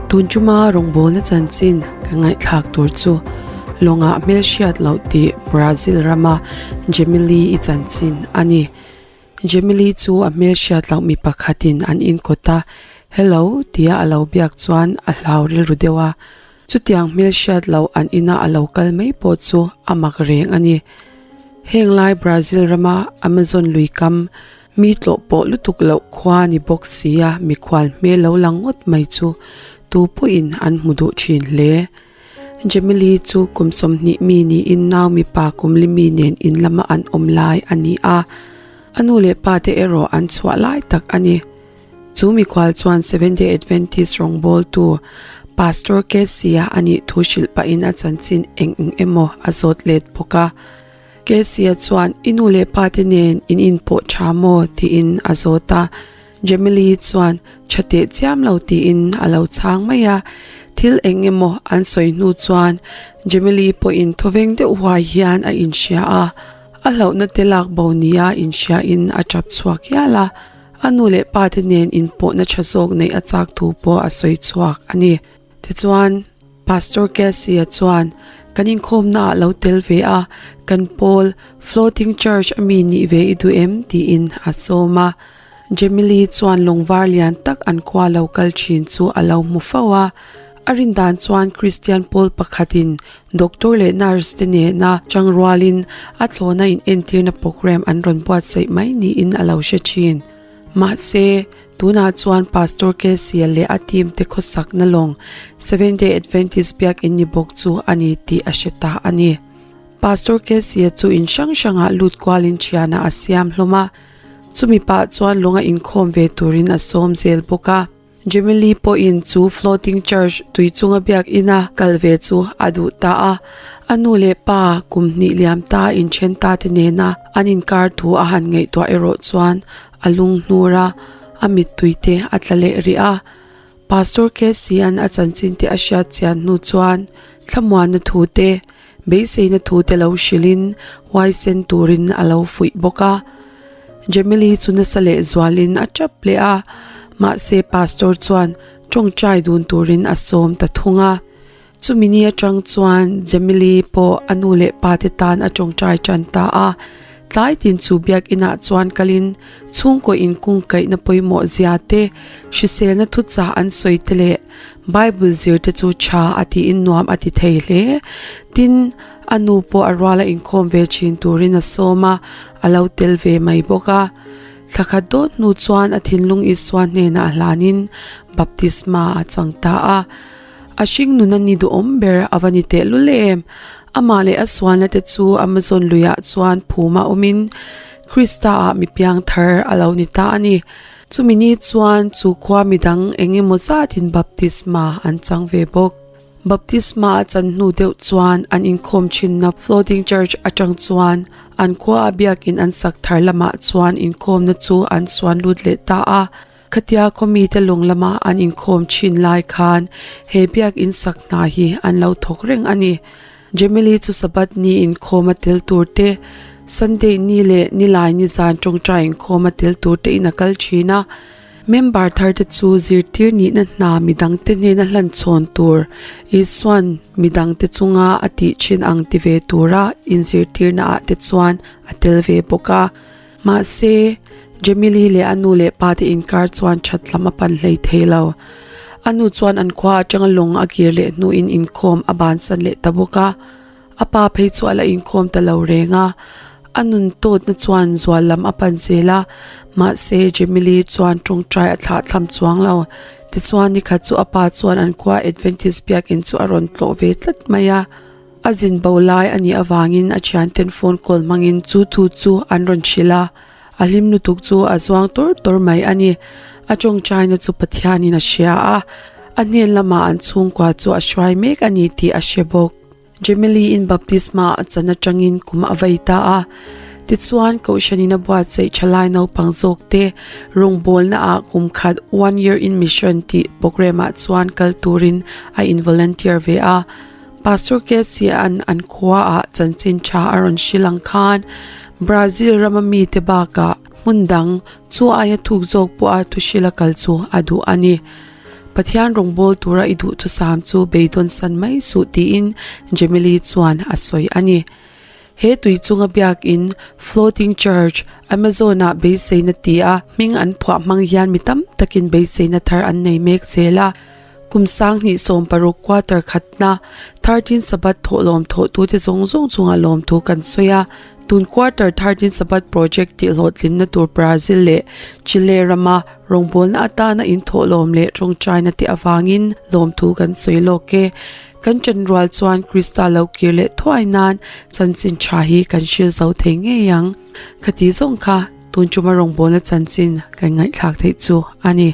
Tun tuma rawngbawlna chanchin ka ngaihthlak tur chu lawngah hmelhriat loh tih Brazil rama Jemily i chanchin a ni. Jemily chu a hmelhriat loh mi pakhatin an inkawt a, Hello tia a lo biak chuan a hlau rilru deuh a. Chutiang hmelhriat loh an ina a lo kal mai pawh chu a mak reng a ni. Heng lai Brazil rama Amazon lui kam mi tlawh pawh lutuk loh khua ni bawk sia mikhual hmel lo lang ngawt mai chu tu pawhin an hmu duh thin hle. Jemily chu kum 20 mi niin nau mipa kum li mi nen in lama an awm lai a ni a, a nu leh pa te erawh an chhuah lai tak a ni. Chu mikhual chuan Seventh-day Adventist rawngbawltu Pastor Casey-a a nih thu hrilh pahin a chanchin eng eng emaw a zawt let bawk a. Casey-a chuan, I nu leh pa te nen in inpawh tha maw? tiin a zawt a. Jamie-Lee chuan, Tha teh chiam lo tiin a lo chhang mai a. Thil eng emaw an sawi hnu chuan Jamie-Lee pawhin thawveng deuh huai hian a inhria a. A hlauhna te lak bo nia inhriain a tap chhuak hial a. A nu leh pa te nen inpawhna tha zawk neih a chak thu pawh a sawi chhuak a ni. Tichuan, Pastor Casey-a chuan, Kan inkhawmna ah lo tel ve a, kan pawl Floating Church a mi nih ve i duh em? tiin a sawm a. Jamie-Lee chuan lawngvar lian tak an khua lo kal thin chu a lo hmu fo a. A rin dan chuan Kristian pawl pakhatin doctor leh nurse te nena changrualin a thlawna inentirna program an rawn buatsaih mai niin a lo hre thin. Mahse, tunah chuan Pastor Casey-a leh a team te khawsakna lawng Seventh-day Adventist biakinn ni bawk chu a ni tih a hre ta a ni. Pastor Casey-a chu in hrang hrangah lut kualin thianah a siam hlawm a, chumi pah chuan lawnga inkhawm ve turin a sawm zel bawk a. Jemily pawhin chu floating church tui chunga biakina kal ve chu a duh ta a, a nu leh pa kum hnih liam ta inthen ta te nena an inkar thu a han ngaihtuah erawh chuan a lung hnur a, a mittui te a tla leh rih a. Pastor Casey-a'n a chanchin te a hriat chian hnu chuan thlamuanna thu te, beiseina thu te lo hrilhin huaisen turin a lo fuih bawk a. Jamie-Lee chu nasa leh zualin a tap leh a, mahse pastor chuan tawngtai dun turin a sawm ta thung a. Chumi ni atang chuan Jamie-Lee pawh a nu leh pa te tan a tawngtai tan ta a. Tlai tin chu biakinah chuan kalin chhungkaw inkungkaihna pawimawh zia te, hriselna thuchah an sawi te leh Bible zir te chu tha a tiin nuam a ti thei hle. Tin, a nu pawh a ruala inkhawm ve thin turin a sawm a, a lo tel ve mai bawk a. Thla khat dawt hnu chuan a thinlung Isua hnenah hlanin baptisma a chang ta a. A hring nun a ni duhawm ber a va ni tehlul em! Amah leh a sualna te chu Amazon luiah chuan phuma awmin Krista ah mi piang thar a lo ni ta a ni. Chumi ni chuan chu khua midang eng emaw zatin baptisma an chang ve bawk. Baptisma a chan hnu deuh chuan an inkhawm thinna Floating Church atang chuan an khua a biakin an sak thar lamah chuan inkhawmna chu an suan lut leh ta a. Khatia khaw mite lung lama an inkhawm thin lai khan he biakin sak hna hi an lo thawk reng a ni. Jamie-Lee chu Sabbath ni inkhawm a tel tur te, Sunday ni leh Nilai ni zan tawngtai inkhawm a tel tur te in a kal thin a. Member thar te chu zirtir nihna hna midangte hnena hlan chhawn tur Isua'n midangte chunga a tih thin ang ti ve tura inzirtirna ah te chuan a tel ve bawk a. Mahse, Jamie-Lee leh a nu leh pa te inkar chuan that lam a pan hlei thei lo. A nu chuan an khua atanga lawng a kir leh hnuin inkhawm a bansan leh ta bawk a. A pa phei chu a la inkhawm ta lo reng a, a nun tawtna chuan zual lam a pan zel a, mahse Jamie-Lee chuan tawngtai a thlah thlam chuang lo. Tichuan nikhat chu a pa chuan an khua Adventist biakinn chu a rawn tlawh ve tlat mai a. A zin bo lai a nih avangin a thianten phone call hmangin chu thu chu an rawn hrilh a, a hlim lutuk chu a zuang tawr tawr mai a ni. A tawngtaina chu Pathianin a hria a, a hnen lamah an chhungkua chu a hruai mek a ni tih a hre bawk. Jamie-in baptisma a chan atangin kum a vei ta a, tichuan Kohhranin a buatsaih thalai naupang zawk te rawngbawlna ah kum khat One Year in Mission tih programme ah chuan kal turin a in volunteer ve a. Pastor Casey-a'n an khuaah chanchin tha a rawn hrilh ang khan Brazil rama mite bakah hmun dang chu aia thuk zawk pawha thuhrilh a kal chu a duh a ni. Pathian rawngbâwl tura i duhthusam chu beidawn san mai suh tiin Gemily chuan a sawi a ni. He tui chunga biakin, Floating Church, Amazon-ah beiseina tia hming an phuah hmang hian mi tam takin beiseina thar an nei mek zel a. Kum 2016 quarter khatna, 13 Sabbath thawhlawm thawhtute zawng zawng chungah lawmthu kan sawi a. Tun quarter 13 Sabbath project tihhlawhtlinna tur Brazil leh Chile rama rawngbawlna atana inthawhlawm leh tawngtaina te avangin lawmthu kan sawi lawk e. Kan ṭanrual chuan Krista lo kir leh thuai nan chanchin ṭha hi kan hril zo thei ngei ang. Khati zawng kha tun ṭuma rawngbawlna chanchin kan ngaihthlak theih chu a ni.